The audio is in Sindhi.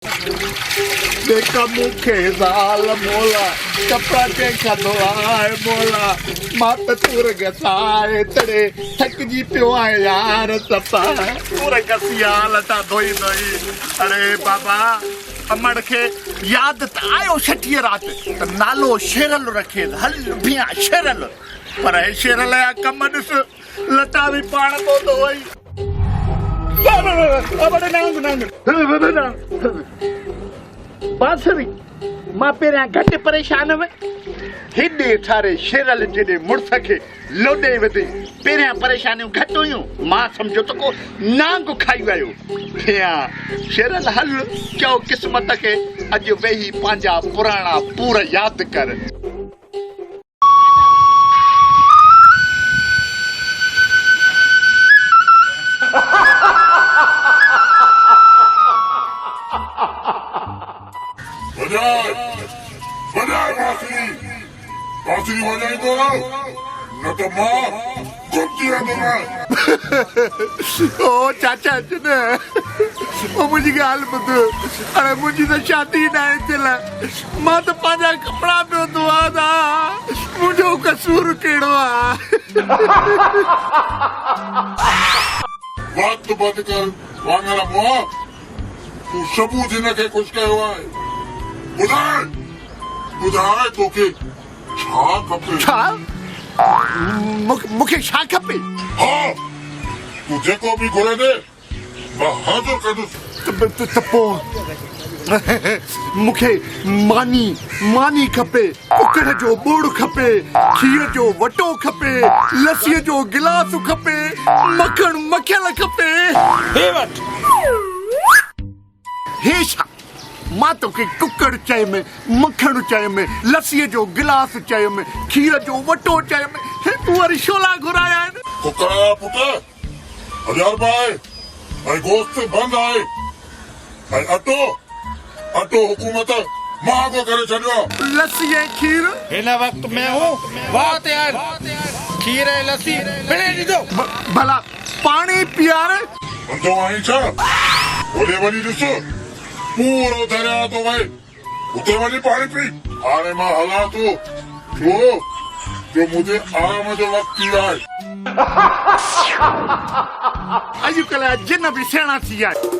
جيڪا مون کي زال مولا، ڪپڙا ڪنهن کان ڌوئاء مولا، مان ته تور گسائي تڙي ٿڪجي پيو آهيان يار صفا تور گسي آ لٽا ڌوئي ڌوئي. اڙي بابا امڙ کي ياد ته آيو ڇٺيء رات ته نالو شيرل رکيس، هل ڀيان شيرل، پر هي شيرل جا ڪم ڏس. لٽا به پاڻ ٿو ڌوئي. بانسري، مان پهريان گهٽ پريشان هئس. هيڏي ساري شيرل جيڏي مڙس کي لوڏي وڌي. پهريان پريشانيون گهٽ هيون. مان سمجهيو ته ڪو نانگ کائي ويو. ٿيان شيرل هل چئو قسمت کي اڄ ويهي پنهنجا پراڻا پور ياد ڪر. وڄاء، وڄاء بانسري، بانسري وڄائيندو رهه، نه ته مان گم ٿي ويندومانء. او چاچا اچ نه، او منهنجي ڳالهه ٻڌ، اڙي منهنجي ته شادي ئي ناهي ٿيل. مان ته پنهنجا ڪپڙا پيو ڌوئان ٿا، منهنجو قصور ڪهڙو آ؟ وات بند ڪر وانگر مئا، تون شبو جن کي خوش ڪيو آهي. ٻڌاء، ٻڌاء توکي ڇا کپي؟ ڇا؟ مون کي ڇا کپي؟ ها، تون جيڪو به گهرندين مان حاضر ڪندس. ته پوء مون کي ماني ماني کپي، ڪڪڙ جو ٻوڙ کپي، کير جو وٽو کپي، لسيء جو گلاس کپي، مکڻ مکيل کپي. هي وٺ. هي ڇا؟ مان توکي ڪڪڙ چيم، مکڻ چيم، لسيء جو گلاس چيم، کير جو وٽو چيم، هي تون وري شولا گهرايا آهن. ڪڪڙ جا پٽ، هزار رپيا آهي ۽ گوشت بند آهي ۽ اٽو اٽو حڪومت مهانگو ڪري ڇڏيو آهي. لسي ۽ کير. هن وقت مينهون واهه تي آهن. کير ۽ لسي مڙئي ڏيندو. ڀلا پاڻي پيار. انڌو آهين ڇا؟ هوڏي وڃي ڏس، پورو درياء ٿو وهي. اتي وڃي پاڻي پي. هاڻي مان هلان ٿو، ڇو جو منهنجي آرام جو وقت ٿي ويو آهي. اڄڪلهه جا جن به سياڻا ٿي ويا آهن.